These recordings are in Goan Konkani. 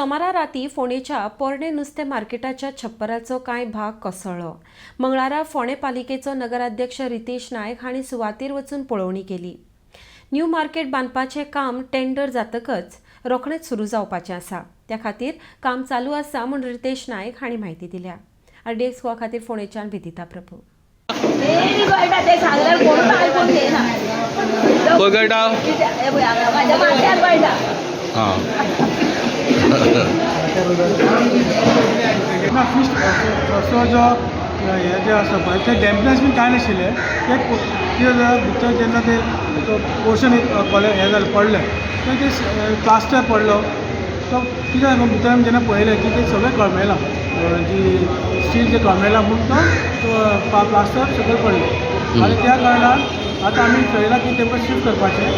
सोमारा राती फोंडेच्या पोरणें नुस्तें मार्केटाच्या छप्पराचो कांय भाग कोसळ्ळो. मंगळारा फोंडें पालिकेचो नगराध्यक्ष रितेश नायक हांणी सुवातेर वचून पळोवणी केली. न्यू मार्केट बांदपाचें काम टेंडर जातकच रोखडेंच सुरू जावपाचें आसा. त्या खातीर काम चालू आसा म्हूण रितेश नायक हांणी म्हायती दिल्या. आरडीएक्स गोवा खातीर फोंडेच्यान विदिता प्रभू. तें गळटा, तें सांगल्यार कोणूच आयकून घेयना. खंय गळटा? कित्याक हें पळय हांगा म्हाज्या माथ्यार गळटा. हां. ना, फिश असो जो हें जें आसा पळय, तें डॅम्पनस बीन कांय नाशिल्लें. तें कितें जालें, भितर जेन्ना तें तो पोर्शन एक हें जालें, पडलें, तें तें प्लास्टर पडलो तो कितें जालें, भितर आमी जेन्ना पळयलें की तें सगळें कळमेलां, जी स्टील जें कळमेलां म्हूण तो प्लास्टर सकयल पडलो. आनी त्या कारणान आतां आमी थरयलां की तेमकां शिफ्ट करपाचें.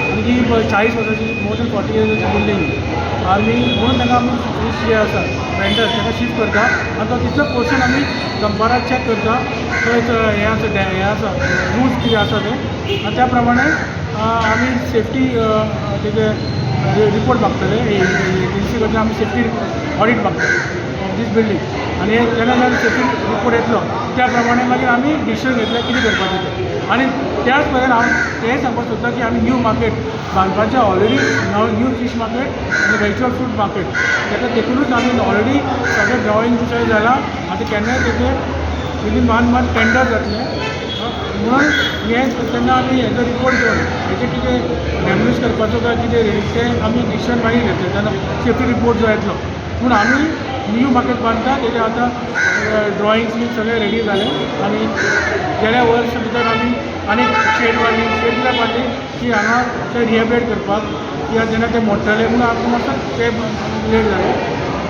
आनी ही 40 वर्सांची, मोर दॅन 40 इयर्साची बिल्डींग आनी म्हणून ताका आमी फीश जे आसा वेंडर्स ताका शिफ्ट करता. आनी तो तितलो पोर्शन आमी दनपारां चॅक करता, थंय हें आसा, हें आसा, रूल्स कितें आसा तें. आनी त्या प्रमाणे आमी सेफ्टी तेजे रिपोर्ट मागतले. एजन्सी कडल्यान आमी safety audit मागतले of these building. आनी जेन्ना जेन्ना सेफ्टी रिपोर्ट येतलो, त्या प्रमाणे मागीर आमी डिसिजन घेतले कितें करपाचें तें. आनी त्याच प्रमाणे हांव तेंय सांगपाक सोदता की आमी न्यू मार्केट बांदपाचें ऑलरेडी, न्यू फीश मार्केट आनी वेजिटेबल फ्रूट मार्केट, ताका तेतूनच आमी ऑलरेडी सगळें ड्रॉइंग सगळें जालां. आतां केन्नाय तेजें विदीन वन मंथ टेंडर जातलें. म्हणून हें तेन्ना आमी हेजो रिपोर्ट घेवन हेजें कितें डॅमेज करपाचो काय कितें तें आमी डिसिजन मागीर घेतले, तेन्ना सेफ्टी रिपोर्ट जो येतलो. पूण आमी न्यू मार्केट बांदता, तेजें आतां ड्रॉइंग्स बीन सगळें रेडी जालें. आनी गेल्या वर्स भितर आमी आनीक शेड बांदली. शेड कित्याक बांदली की हांगा ते रिहेबिलिटेट करपाक, कित्याक जेन्ना ते मोडटले म्हूण आमकां मातसो ते लेट जालें.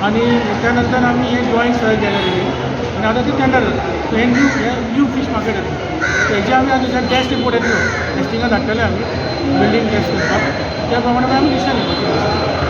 आनी त्या नंतर आमी हे ड्रॉइंग सगळें केलें रेडी आनी आतां ती टेंडर जाता. सो हें न्यू फीश मार्केट जातलें. तेजे आमी आतां टेस्ट रिपोर्ट येतलो, टेस्टिंगाक धाडटले आमी बिल्डींग टेस्ट करपाक, त्या प्रमाणे आमी डिसिजन घेवपाचें.